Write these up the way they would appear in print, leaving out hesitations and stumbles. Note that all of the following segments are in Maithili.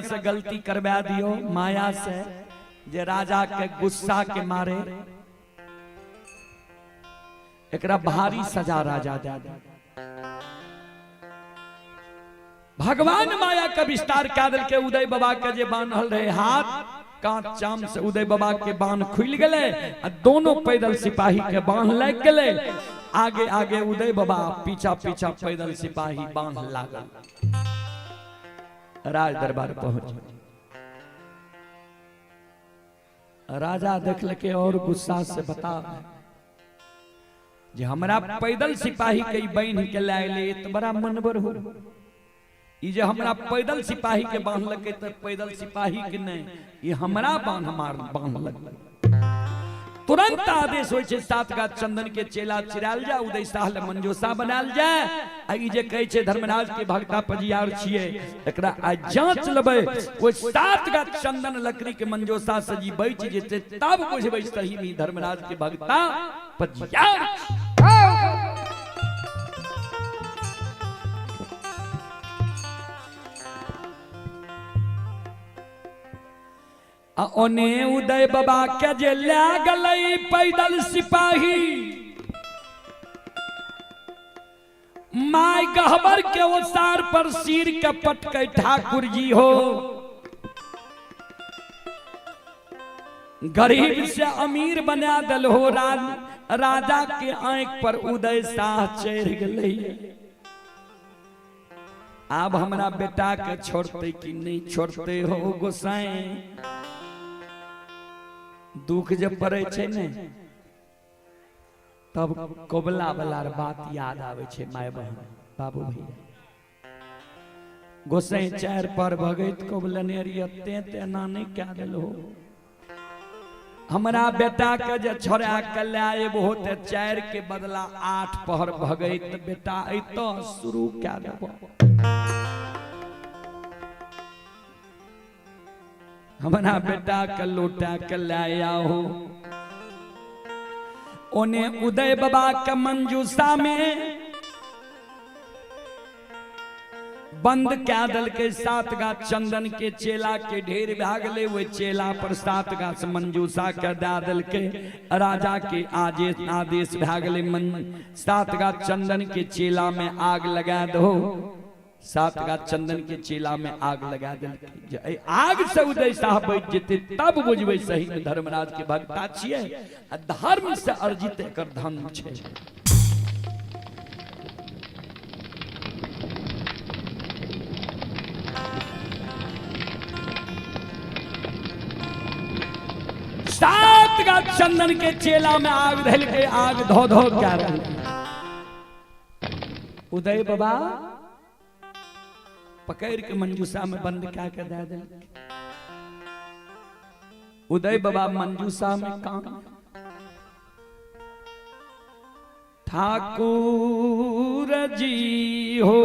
से गलती करवा दियो माया से जे राजा के गुस्सा के मारे एकरा भारी सजा राजा दे दे। भगवान माया के विस्तार कए देलकै। उदय बाबा के जे बान्हल रहे हाथ कांच चाम से उदय बाबा के बांध खुलि गेलै आ दोनों पैदल सिपाही के बांध लागि गेलै। आगे आगे उदय बाबा, पीछा पीछा पैदल सिपाही बांध लागल। राज दरबार पहुंच राजा देखलकै और गुस्सा से बता जे हमरा पैदल सिपाही के बान्हि के लए एलै तऽ बड़ा मनबर हो। ई जे हमरा पैदल सिपाही के बान्हलकै तऽ पैदल सिपाही के नहि, ई हमरा बान्ह मार बान्हलकै। तुरंत आदेश होइ छै 7 गाछ चंदन के चेला चिरायल जाय, उदय शाह ले मंजूषा बनायल जाय। आ ई जे कहै छै धर्मराज के भक्ता पजियार छियै, एकरा आइ जांच लेबै। ओहि 7 गाछ चंदन लकड़ी के मंजूषा से जी बचि जेतै तब बुझबै सही में धर्मराज के भक्ता पजियार। आ ओने उदय बाबा के जे लए गेलै पैदल सिपाही, my गहबर के ओसार पर सिर के पटकै ठाकुर जी हो। गरीब से अमीर बना दल हो। राजा के आंख पर उदय शाह चढ़ गेलै। आब हमरा बेटा के छोड़ते कि नहीं छोड़ते हो गोसाई? दुख जब पड़े छै ने तब कोबला वाला बात याद आवे छै। My बहन बाबू भैया गोसाई चार पर भगैत कोबलने ते तेना नहीं कह दिल हो। हमरा बेटा के जे छोड़ा के लए एबहो ते 4 के बदला 8 पहर भगैत बेटा अइतो शुरू कए देबो। हमरा बेटा के लोटा के लए आहो। ओने उदय बाबा के मंजूषा में बंद कए देलकै 7 गाछ चंदन के चेला के ढेर भए गेलै। ओहि चेला पर 7 गाछ मंजूषा के दए देलकै। राजा के आदेश भए गेलै 7 गाछ चंदन के चेला में आग लगा दहो। 7 गाछ चंदन के चेला में आग लगा देलकै। आग से उदय शाह बचि जेतै तब बुझबै सही में धर्मराज के भक्ता छियै आ धर्म से अर्जित एकर धन छै। सात गाछ चंदन के चेला में आग धलकै, आग धो धो के रहल। उदय बाबा पकड़ के मंजूषा में बंद कए के दे देलकै। उदय बाबा मंजूषा में काम ठाकुर जी हो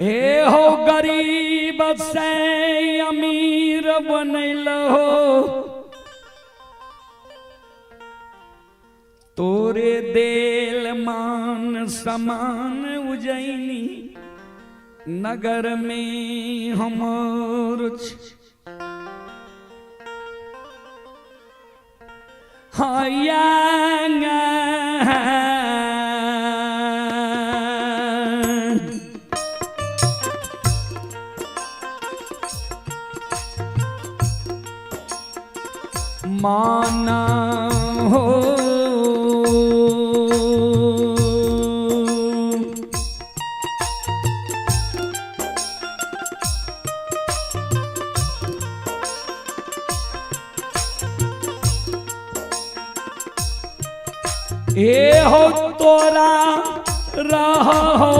ए हो गरीब से अमीर बनल हो, तोरे देल मान समान उजैनी नगर में हमर माना हो ए हो तोरा रहो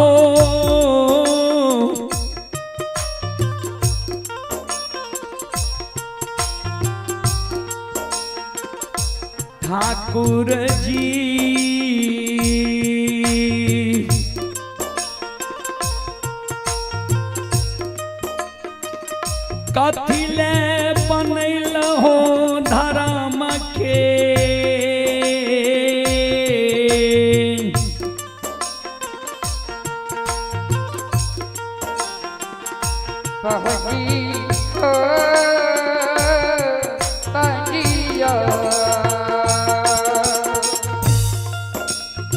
ठाकुर जी कथी ले बनैल हो धर्म के पहुँची हो पंजिया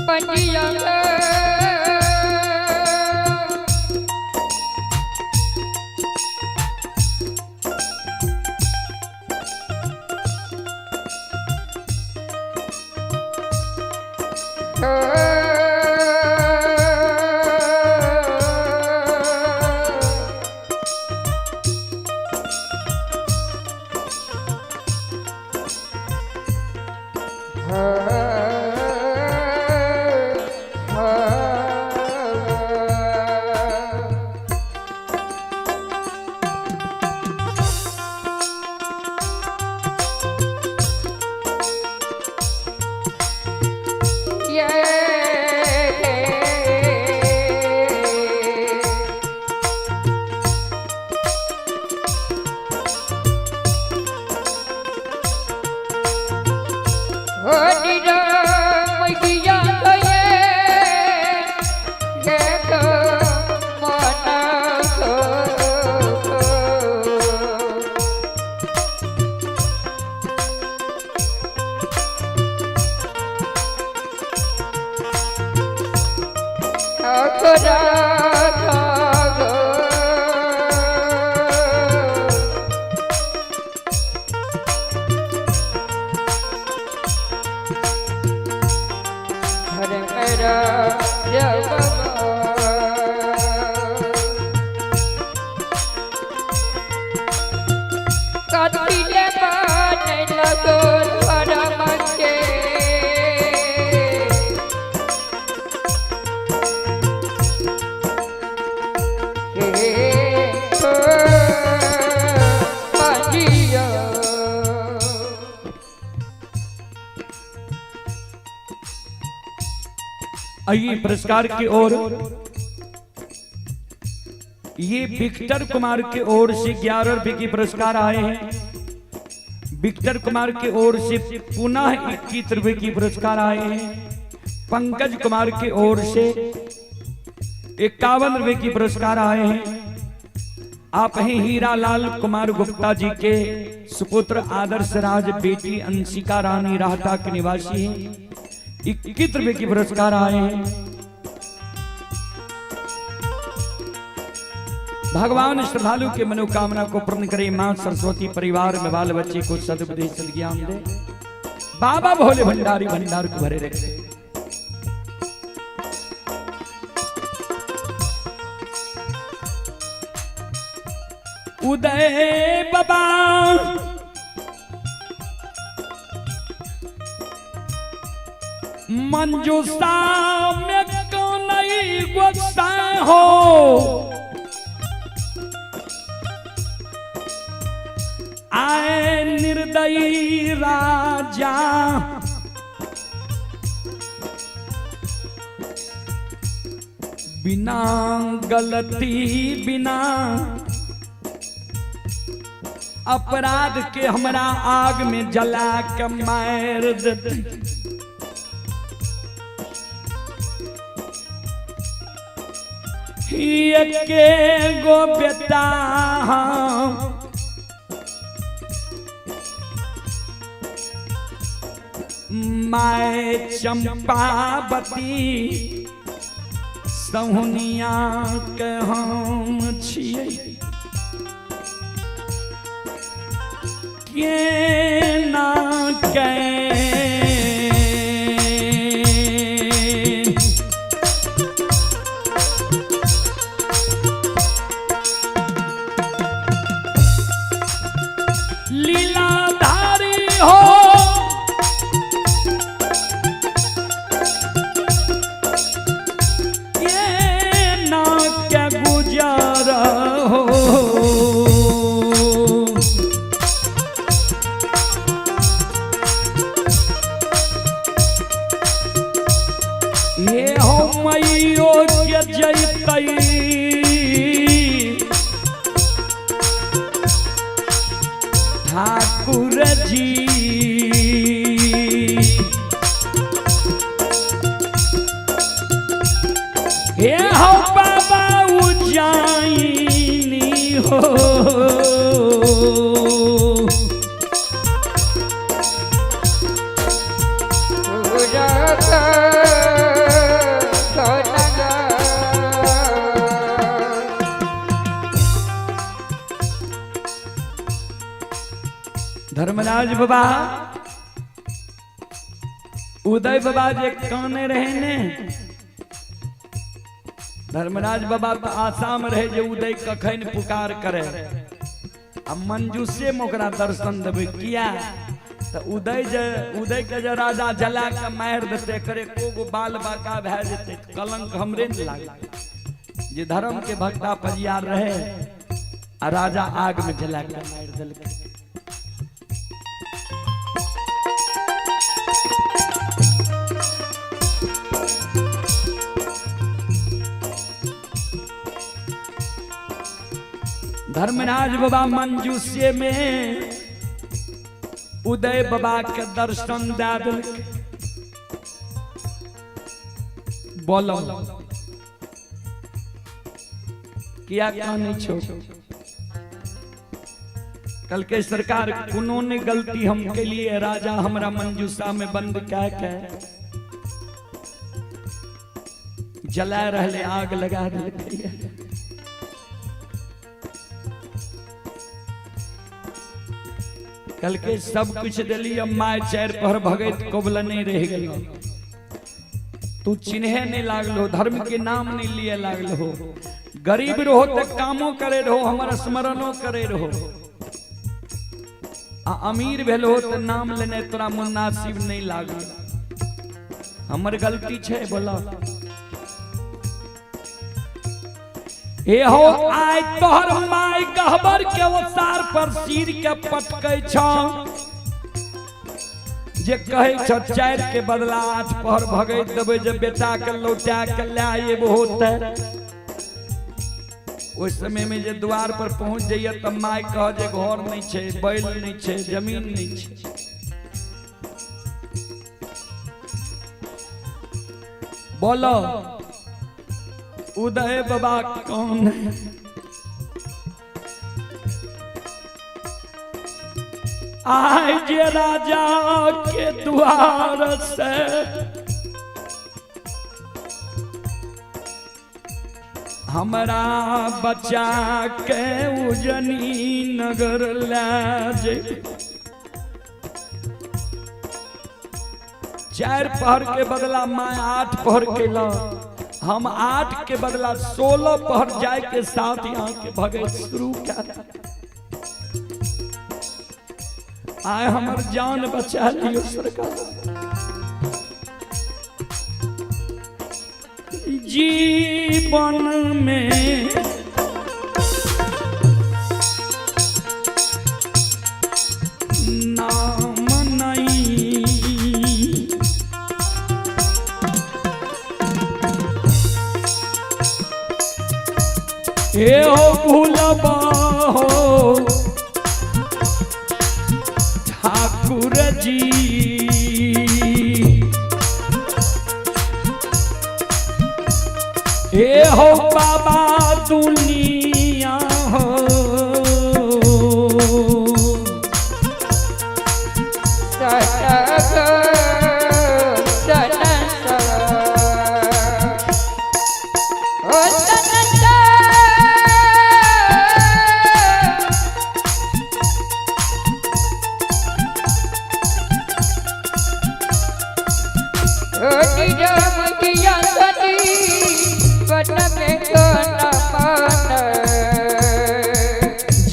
पंजिया। आइए पुरस्कार की ओर। ये विक्टर कुमार की ओर से 11 रुपए की पुरस्कार आए हैं। विक्टर कुमार की ओर से पुनः 21 रुपए की पुरस्कार आए हैं। पंकज कुमार की ओर से 51 रुपए की पुरस्कार आए हैं। आप हैं हीरालाल कुमार गुप्ता जी के सुपुत्र आदर्श राज, बेटी अंशिका रानी राहता के निवासी हैं। 21 रुपए की पुरस्कार आए हैं। भगवान श्रद्धालु के मनोकामना को पूर्ण करे। मां सरस्वती परिवार में बाल बच्चे को सद्बुद्धि सद्ज्ञान दे। बाबा भोले भंडारी भंडार को भरे रखे। उदय बाबा मंजूषा में कौन गुस्सा हो, आए निर्दयी राजा बिना गलती बिना अपराध के हमरा आग में जला के मार देते। एके गो बेटा my Champawati सहुनिया के हम छियै, के ना के लीलाधारी हो, के ना के गुजर हो। ये हो मैयो के जैतई ठाकुर जी, हे हो बाबा उज्जैनी हो। धर्मराज बाबा उदय बाबा जे काने रहे ने, धर्मराज बाबा तो आशा में रहे जे उदय कखन पुकार करे आ मंजूसे में ओकरा दर्शन देबै। किया तो उदय जे उदय के जे राजा जला के मारि देते, करे को बाल बाका भए जेतै, कलंक हमरे ने लागल जे धर्म के भक्ता परियार रहे आ राजा आग में जला के मारि देलकै। धर्मराज बाबा मंजूसे में उदय बाबा के दर्शन दे देलकै। बोलो किया कानै छौ? कल के सरकार कोनो ने गलती हम के लिए राजा हमरा मंजूसा में बंद कै के जला रहले, आग लगा देलकै। कल के सब कुछ दिली, अब my चार पहर भगत कोबल नहीं रह गई। तू चिन्हे नहीं लागलो, धर्म के नाम नहीं लिए लागलो, गरीब रहो तो कामो करे रहो, हमारा स्मरणो करे रहो, आ अमीर भेलो तो नाम लेने तोरा मुनासिब नहीं लागल। हमर गलती छे बोला। ए हो आय तोहर my गहबर के ओसार पर सिर के पटकै छ, जे कहै छ चार के बदला 8 पहर भगैत देबै, जे बेटा के लौटा के लए एबो होते। ओहि समय में जे द्वार पर पहुंच जाइए तब my कह जे घर नहीं छे, बैल नहीं छे, जमीन नहीं छे। बोलो उदय बाबा कौन है? आय जे राजा के द्वार से हमरा बचा के उजनी नगर ला जे। 4 पहर के बदला मैं 8 पहर के ला, हम 8 के बदला 16 पहर जाए के साथ यहाँ के भगे शुरू कर। आए हमर जान बचा लियो सरकार। जीवन में नाम नहीं, हे हो भूलबा हो ठाकुर जी, हे हो बाबा दुनिया हो।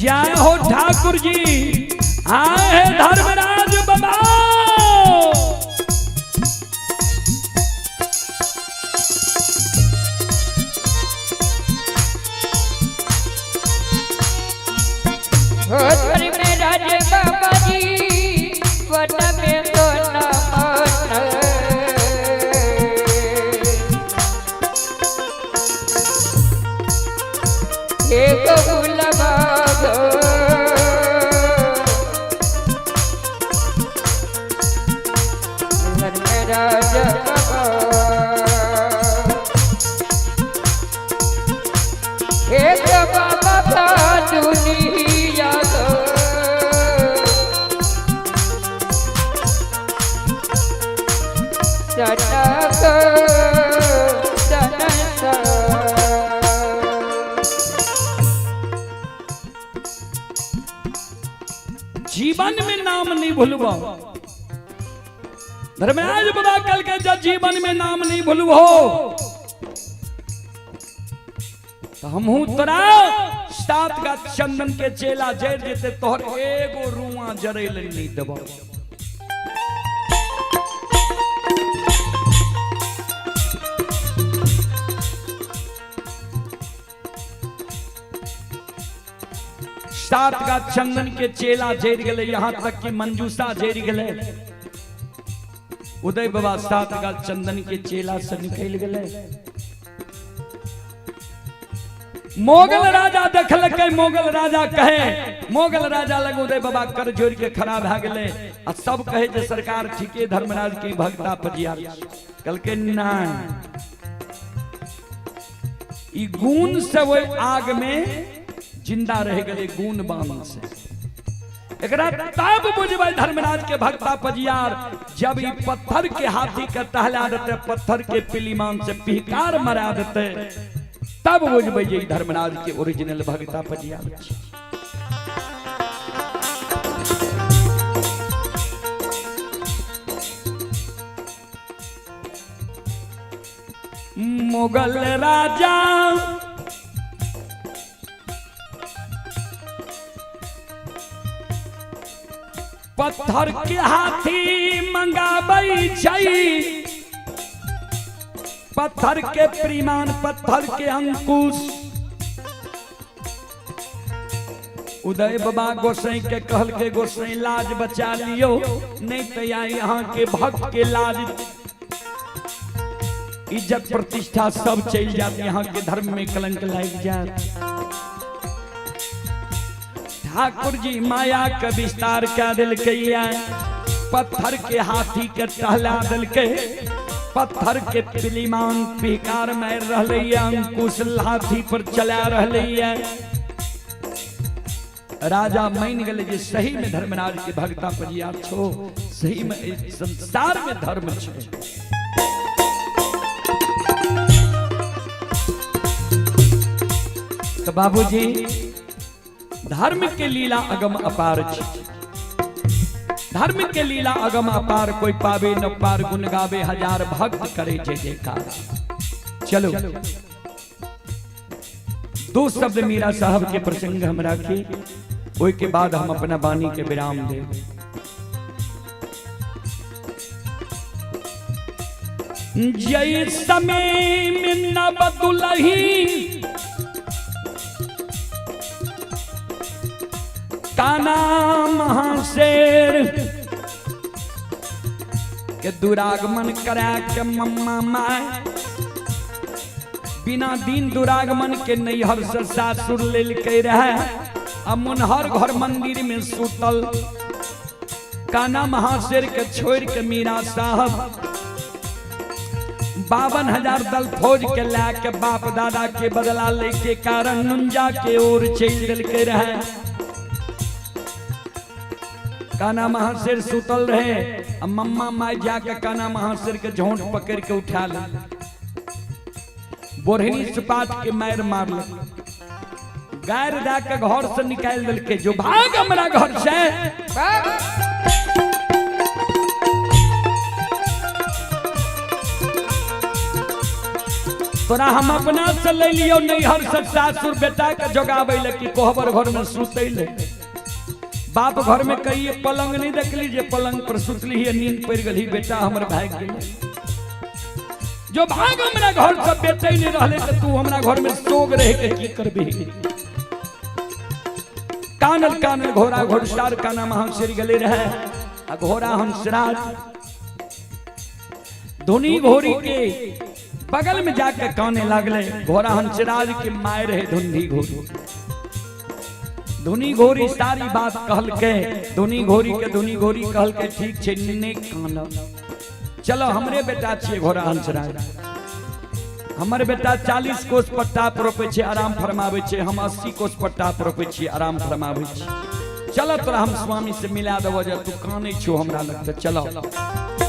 जय हो ठाकुर जी, आए धर्मराज बाबा। धर्मराज बाबा जी वन में तो न मान। एक धर्मराज बाबा एक बाबा का दुनिया जी जीवन में नाम नहीं भूलबो। धर्मराज बाबा कल के जब जीवन में नाम नहीं भूलबो तो हमहू तोरा सात का चंदन के चेला जड़ जेते, तोहर एगो रुआ जरे ले नहीं देबो। सात का चंदन के चेला जड़ गए, यहां तक कि मंजूषा जड़ गए। उदय बाबा सात का चंदन के चेला से निकल गए। मोगल राजा देखलकै, मोगल राजा कहे, मोगल राजा लग उदय बाबा कर जोड़ के खड़ा भए गेलै आ सब कहे जे सरकार ठीके धर्मराज के भक्ता पजिया। कहलकै नहीं, ई गुण से ओहि आग में जिंदा रह गेलै, गुण बाण से। एकरा तब बुझबै धर्मराज के भक्ता पजियार जब ई पत्थर के हाथी के टहला देते, पत्थर के पिलीमान से पिहकार मरा देते, तब बुझबै जे ई धर्मराज के ओरिजिनल भक्ता पजियार छै। मुगल राजा पत्थर के हाथी मंगाबै छै, पत्थर के परिमाण, पत्थर के अंकुश। उदय बाबा गोसाई के कहल के गोसाई लाज बचा लियो, नहीं तो यहाँ के भक्त के लाज इज्जत प्रतिष्ठा सब चल जात, यहाँ के धर्म में कलंक लग जात। ठाकुर जी माया के विस्तार कर दिलकै, पत्थर के हाथी के टहला दिलकै, पत्थर के पिलीमान पिकार मार रहलै, अंकुश हाथी पर चला रहलै। राजा मान गेलै जे सही में धर्मराज के भक्ता पजिया छो, सही में इस संसार में धर्म छे। तो बाबूजी धर्म के लीला अगम अपार छे, धर्म के लीला अगम अपार, कोई पावे न पार, गुण गावे हजार भक्त करे जय जयकार। चलो दो शब्द मीरा साहब के प्रसंग हम राखी, ओई के बाद हम अपना वाणी के विराम दे। जय समय में न बदलही काना महाशेर के दुरागमन करा के मम्मा माय बिना दिन दुरागमन के नैहर से सासुर लेलकै रहे, आ मुनहर घर मंदिर में सुतल काना महाशेर के छोड़ के मीरा साहब 52,000 दल फौज के ला के बाप दादा के बदला ले के कारण नुंजा के ओर चल दिलकै रहे। काना महाशेर सुतल रहे आ मम्मा माय जाके काना महाशेर के झोंट पकड़ के उठा ले, बोरहनी सुपाट के मार मारल, गायर दा के घर से निकाल दिलके, जो भाग हमरा घर से। तोरा हम अपना से ले लियो नैहर से सासुर बेटा के जोगाबै ले कि कोहबर घर में सुतै ले। बाप घर में कहिए पलंग नहीं देखली जे पलंग पर सुतली है, नींद पड़ गई बेटा हमर भाग गेल। जो भाग हमरा घर से बेटे नहीं रहले तो तू हमरा घर में सोग रह के की करबी। कानल कानल घोड़ा घोड़सार काना महाशेर गले रहे आ घोड़ा हंसराज धुनी घोड़ी के बगल में जाके काने लागले। घोड़ा हंसराज के माय रहे धुंधी घोड़ी। धुनी घोड़ी सारी बात कहलके, धुनी घोड़ी के धुनी घोड़ी कहलके ठीक छे ने कान, चलो हमरे बेटा छिए घोड़ा हंसराज, हमर बेटा 40 कोस पर टाप रोपे छे आराम फरमावे छे, हम 80 कोस पर टाप रोपे छिए आराम फरमावे छे, चलो तोरा हम स्वामी से मिला देबो जे तू काने छो हमरा लगते, चलो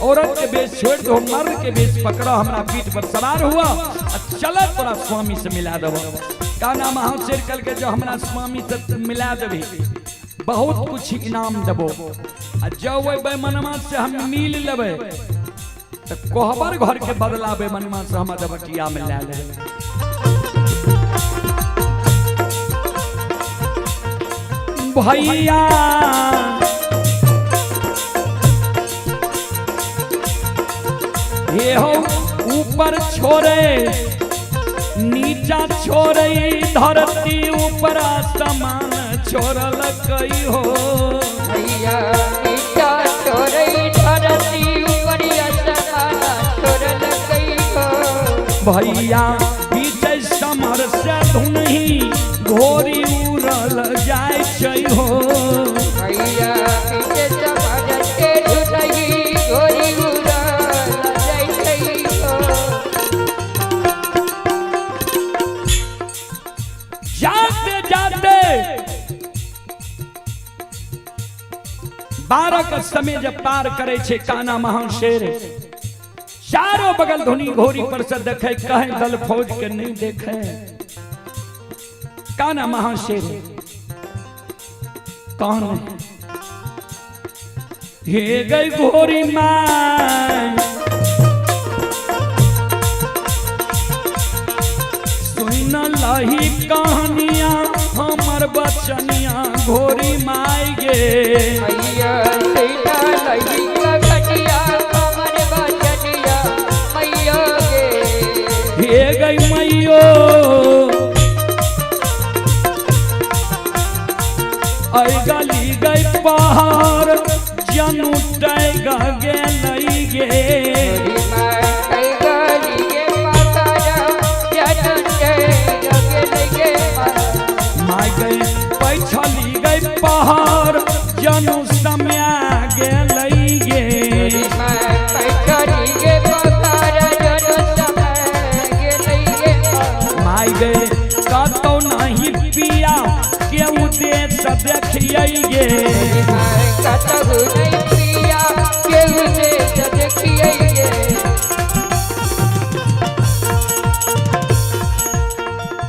औरत के बेस छोड़ दो मर्द के बेस पकड़ो, हमरा पीठ पर सवार हुआ चलो तोरा स्वामी से मिला देबो। काना महाशेर कल के जो हमरा स्वामी से मिला देबी बहुत कुछ इनाम देबो। आ जब ओहि बेमनमा से हम मिल लेबै तऽ कोहबर घर के बदला बेमनमा से हम अधबटिया में लए लेबै। भैया हे हो ऊपर छोड़े नीचा छोड़े धरती ऊपर आसमान छोड़ल कई हो। भैया नीचा छोड़ै धरती ऊपर आसमान छोड़लकै हो। भैया बीच समर से धुनही घोरी उड़ल जाय छै हो। भैया बीच समर से धुनही घोरी उड़ल जाइ छै हो। जाते जाते 12 के समय जब पार करे छे काना महाशेर, चारों बगल धुनी घोड़ी पर से देखे कहे दल फौज के नहीं देखे। काना महाशेर कौन है? हे गई घोड़ी मां सुन लही कहानिया हमर बचनिया घोड़ी माई गे। मैया सीता लही कघटिया हमर बचनिया मैया गे। हे गई मैयो ऐ गली गई पहाड़ जनू टैग गेलै गे। माय गई पैछली गई पहाड़ जनू समय गेलै गे। माय गई कतौ नहीं पिया केहू देश देखियै गे।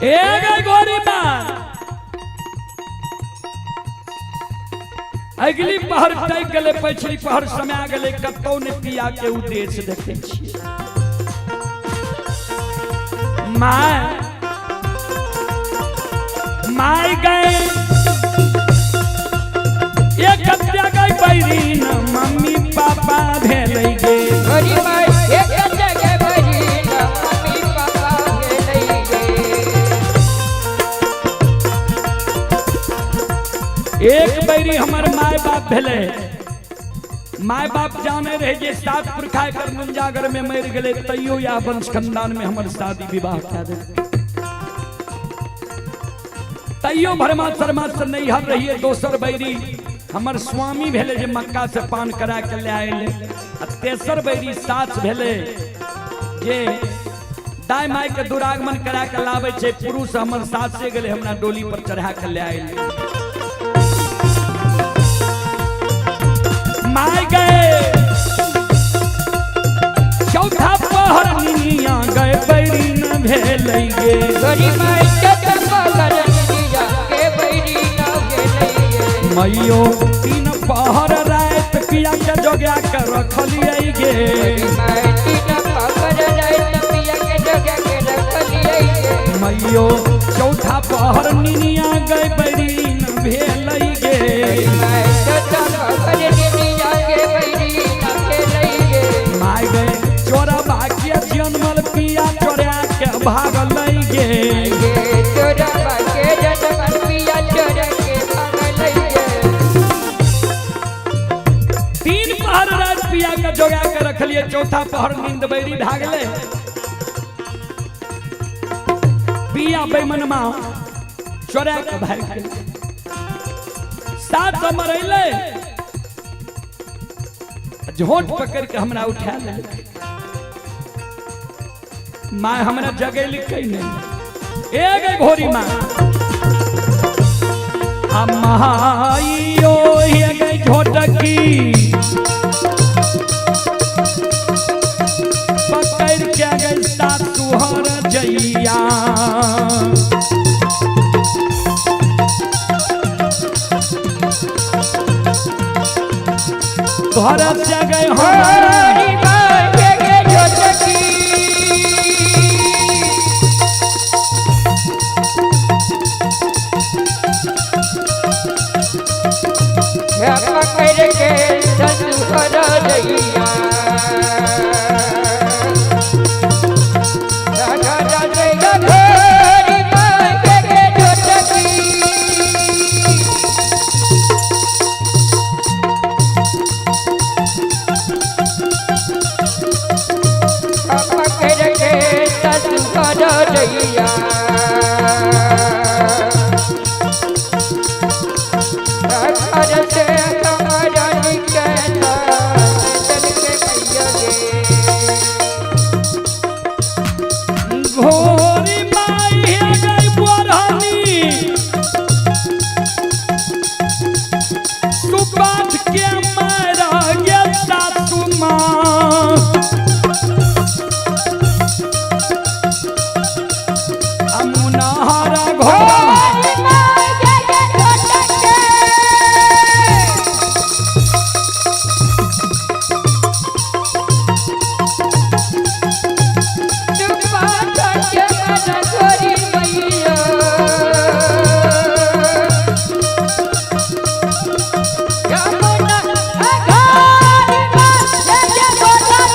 ए गई गोरी माँ अगली पहर टैग गेलै पछिली पहर समय गेलै कतौ ने पिया के उद्देश्य देखै छियै। My my गए एक हत्या गई बैरीन मम्मी पापा भेलै गे। एक बैरी हमर my बाप भेलै। My बाप जाने रहे जे सात पुरखा कर मुंजागर में मर गेलै तैयो या वंश खानदान में हमर शादी विवाह कए देलकै। तैयो भरमा शर्मा से नैहर रहिए। दोसर बैरी हमर स्वामी भेलै जे मक्का से पान करा के ले आयल। आ तेसर बैरी सास भेलै जे दाय my के दुरागमन करा के लाबै छै। पुरुष हमर सासे गेलै हमरा डोली पर चढ़ा के ले आयल। My गए चौथा पहर निया गए बैरी न भेलै गे। मैयो तीन पहर रात पिया के जोगा के रखलियै गे। मैयो चौथा पहर निनिया गए बैरी न भेलै गे। My गए चोरा बाकिया जनमल पिया चोरा के भागलै गे। तीन पहर रात पिया के जोगा के रखलिए चौथा पहर नींद बैरी भागले। पिया बेमनमा चोरा के भाग गेलै। सात हमर अयलै झोंट पकड़ के हमरा उठा लेलकै। माय हमरा जगेलकै नहीं। ए गई घोड़ी माँ हम माइयो हे गई झोटकी पकड़ के गई सासुहर जैया। घर से गए हमरा। गोरी माय गे छोटकी। पकड़ के ससुर रैया, गोरी माय गे छोटकी। पकड़ के ससुर रैया, घर से हमारा निकला चल के मैया गे। घोरी माई गई बोरहनी सुपाठ के मारा गे सासु माँ। अमुनाहारा घोड़ा। गोरी माय गे छोटके। सुपाठ के मन गोरी मैया, यमुना गोरी माय गे छोटके।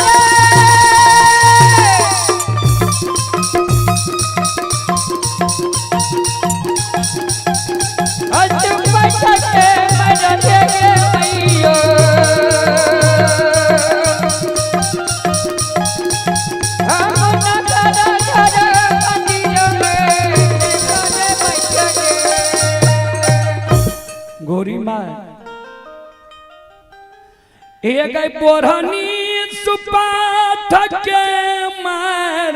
गोरी माय ए गई बोरहनी सुपाठ के मार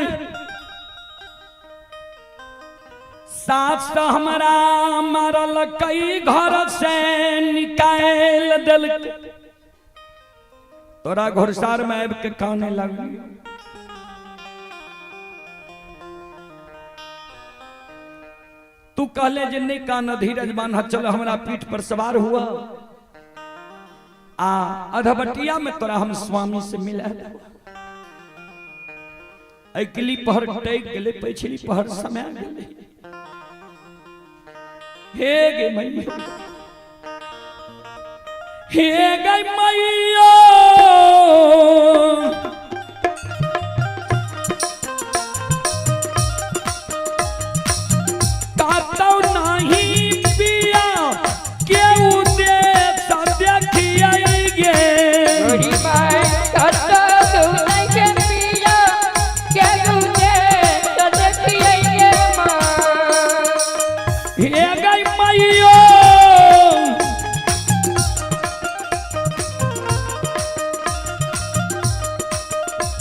सास हमरा मारल कई घर से निकाल देलक। तोरा घोड़सार में आबि के काने लगली। तू कहले जे नहीं कान, धीरज बान्ह, चल हमरा पीठ पर सवार हुआ आ अधबटिया में तोरा हम स्वामी से मिला। अगली पहर टेक गेलै, पिछली पहर समय गेलै। हे गे मैया, हे गे मैया, कातौ नहीं पिया केहू देश देखियै गे। हे गई मैयो,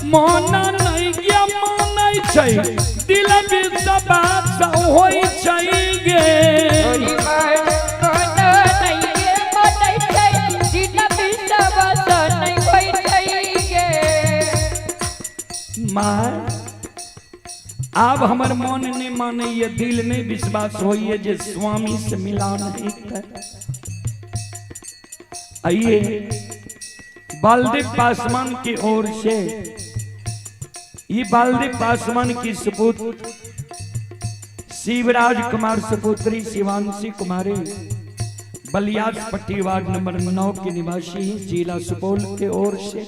मन नहीं गे मानै छै, दिल विश्वास होइ छै गे। माय, आब हमर मन नहीं मानैये, दिल नहीं विश्वास होइए जे स्वामी से मिलान हेतै। आइए बालदेव पासवान की ओर से ये बालदेव पासवान की सुपुत्र शिवराज कुमार सुपुत्री शिवांशी कुमारी बलियास पट्टी वार्ड नंबर 9 के निवासी जिला सुपौल के ओर से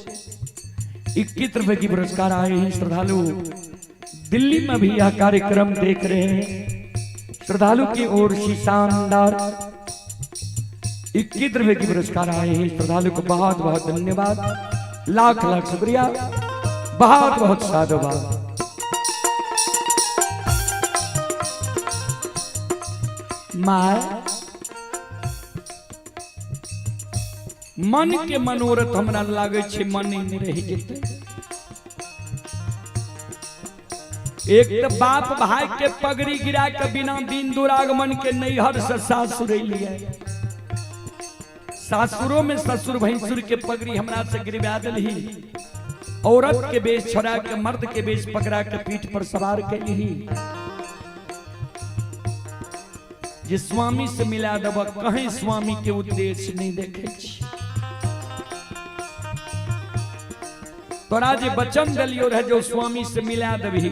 21 रुपए की पुरस्कार आए हैं। श्रद्धालु दिल्ली में भी यह कार्यक्रम देख रहे हैं। श्रद्धालु की ओर से शानदार 21 रुपए की पुरस्कार आए हैं। श्रद्धालु को बहुत बहुत धन्यवाद, लाख लाख शुक्रिया, बहुत बहुत साधुवाद। My मन के मनोरथ हमरा लागे छै मन नहीं रहि जेतै। एक तो बाप भाई के पगड़ी गिरा के बिना दिन दुरागमन के नैहर से सासुर अलियै। सासुरो में ससुर भैंसुर के पगड़ी हमरा से गिरवा दिलही। औरत के बेच छोड़ा के मर्द के बेच पकड़ा के पीठ पर सवार कैलही। जे स्वामी से मिला देब कहीं स्वामी के उद्देश्य नहीं देखे छी। तोरा जे वचन दिलियो रहे जो स्वामी से मिला देबही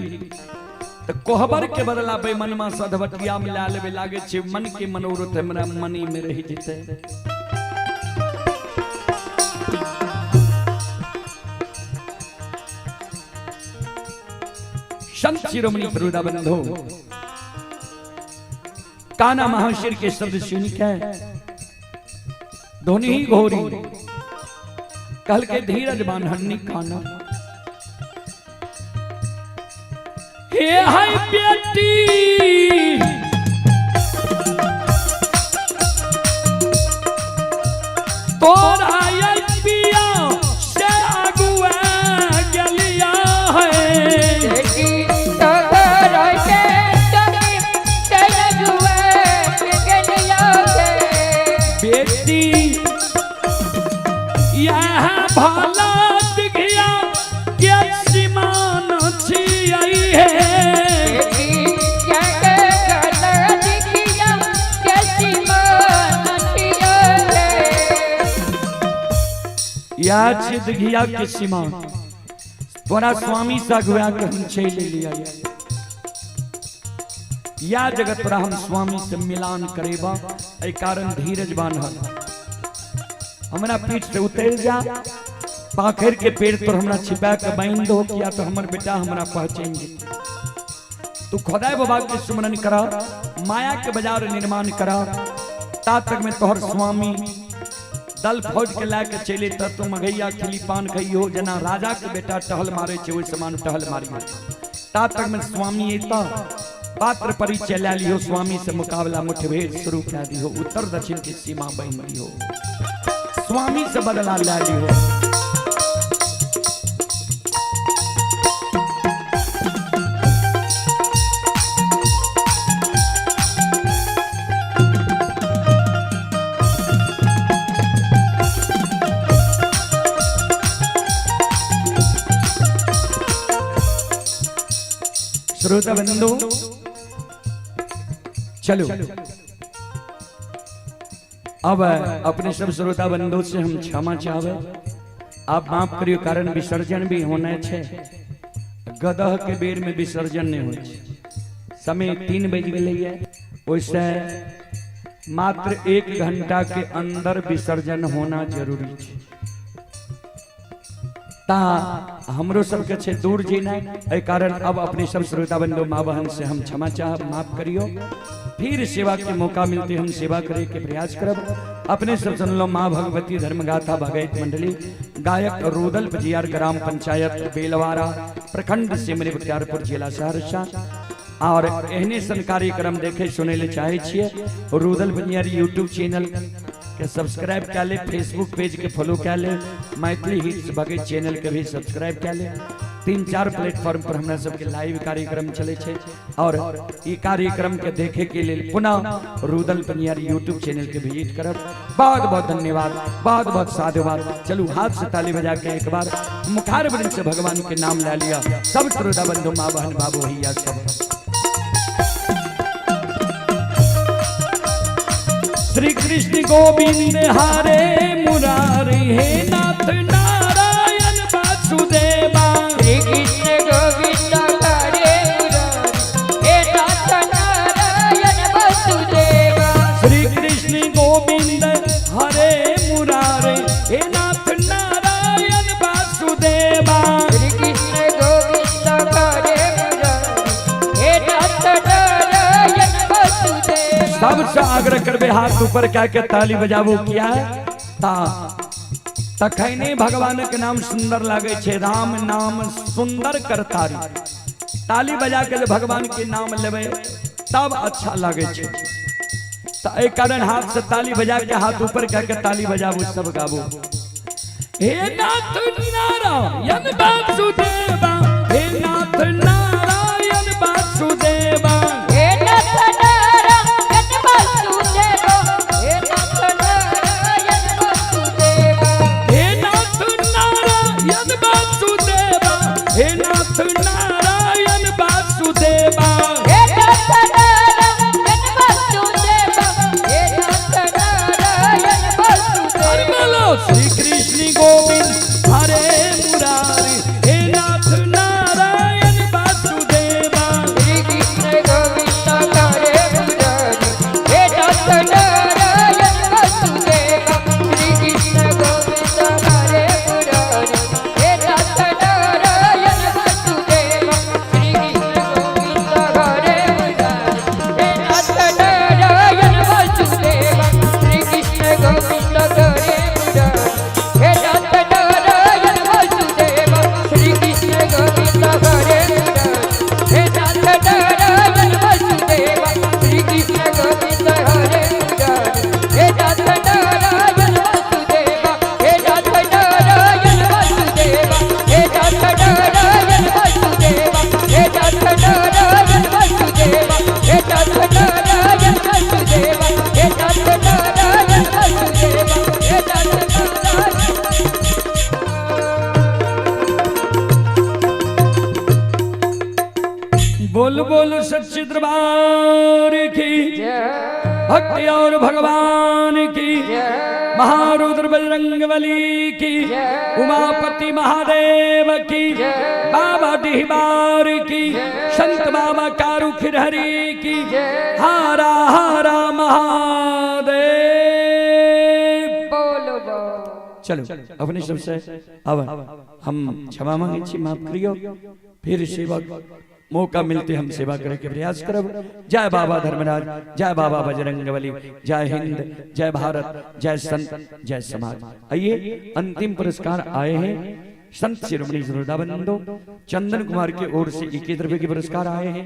तऽ कोहबर के बदला बेमनमा सधवटिया मिला लेबे लागे छै मन के मनोरथ हमरा मनी में रहि जेतै। संत शिरोमणि बंधो काना महाशिर के शब्द सुनी के धोनी ही घोरी कल के धीरज बान्हनी काना हे हाय बेटी तोरा ये पिया से आगुआ गलिया है बेटी तोहरा के तनी से अगुआ गलिया के। बेटी यह भला दिघिया के सीमान छियै है। बेटी के गला दिखिया के सीमान छियै। या छी दिघिया के सीमान तोरा स्वामी से अगुआ के हम चलि लिया या जगत तोरा हम स्वामी से मिलान करेबा एहि कारण धीरज बान्हल हमरा पीठ से उतरि जा पाखर के पेड़ पर हमरा छिपा के बांधि दो किया तो हमर बेटा हमरा पहचान जेतै। तू खुदाई बाबा के सुमरन करा माया के बाजार निर्माण करा ता तक में तोहर स्वामी दल फौज के लए के चले त तू मघैया खिली पान खइयो जना राजा के बेटा टहल मारे छै ओहि समान टहल मारियो ता तक में स्वामी एता पात्र परिचय लै लियो स्वामी से मुकाबला मुठभेड़ शुरू कए दियो उत्तर दक्षिण की सीमा बन लियो स्वामी से बदला लै लियो। श्रोता बंधु चलो अब अपने सब श्रोता बंधु से हम क्षमा चाहबे आप माफ करियो कारण विसर्जन भी होना छे गदह के बेर में विसर्जन नहीं होय छै। समय 3 बज गेलैया ओइसे मात्र 1 घंटा के अंदर विसर्जन होना जरूरी छै। ता हमरो सबके छे दूर जेनाइ एहि कारण अब अपने सब श्रोता बंधु माँ बहन से हम क्षमा चाहब माफ करियो। फिर सेवा के मौका मिलते हम सेवा करे के प्रयास करब। अपने सब सुनलो माँ भगवती धर्मगाथा भगैत मंडली गायक रुदल बजियार ग्राम पंचायत बेलवारा प्रखंड सिमरी बख्तियारपुर जिला सहरसा। और एहने सन कार्यक्रम देखे सुने ले चाहे छियै रुदल बजियार यूट्यूब चैनल के सब्सक्राइब कर ले, फेसबुक पेज के फॉलो कर ले, मैथिली हिट्स भगैत चैनल के भी सब्सक्राइब कर ले। 3-4 प्लेटफॉर्म पर हमरा सबके लाइव कार्यक्रम चले छै और ई कार्यक्रम के देखे के लिए पुनः रुदल पनियार यूट्यूब चैनल के विजिट करब। बहुत बहुत धन्यवाद, बहुत बहुत साधुवाद। चलू हाथ से ताली बजा के एक बार मुखार वृंद से भगवान के नाम ला लिया। सब श्रोता बंधु माँ बहन बाबू भैया सब श्री कृष्ण गोविंद हरे मुरारी हे नाथ नारायण वासुदेवा। श्री कृष्ण गोविंद हरे मुरारी हे नाथ नारायण वासुदेवा। श्री कृष्ण गोविंद हरे मुरारी हे नाथ नारायण वासुदेवा। श्री कृष्ण गोविंद हरे मुरारी हे नाथ नारायण वासुदेवा। सबसे आग्रह करबे हाथ ऊपर क्या के ताली बजाबू किया ता तखने भगवान के नाम सुंदर लागे छे। राम नाम सुंदर करतारी ताली बजा के भगवान के नाम लेबे तब अच्छा लागे छे। त एहि कारण हाथ से ताली बजा के हाथ ऊपर क्या के ताली बजाबू सब गाबू। हे नाथ नारायण वासुदेवा हे नाथ नारायण वासुदेवा। हे नाथ नारायण वासुदेवा हे नाथ नारायण वासुदेवा। हे नाथ नारायण वासुदेवा हे नाथ नारायण वासुदेवा। हे नाथ नारायण वासुदेवा हे नाथ नारायण हरि वासुदेवा। बोलो श्री कृष्ण गोविंद हरे मुरारी भक्ति और भगवान की, महारुद्र बजरंग बली की, उमापति महादेव की, बाबा डिहबार की, संत बाबा कारू खिरहरी की, हारा हारा महादेव। बोलो बोल। चलो अपने सबसे अब हम क्षमा मांगे छी, माफ करियो। फिर सेवा मौका मिलते हम सेवा करे के प्रयास करब। जय बाबा धर्मराज, जय बाबा बजरंगबली, जय हिंद, जय भारत, जय संत, जय समाज। आइए अंतिम पुरस्कार आए हैं संत शिरोमणि श्रद्धा बंधु चंदन कुमार की ओर से 21 रुपए के पुरस्कार आए हैं।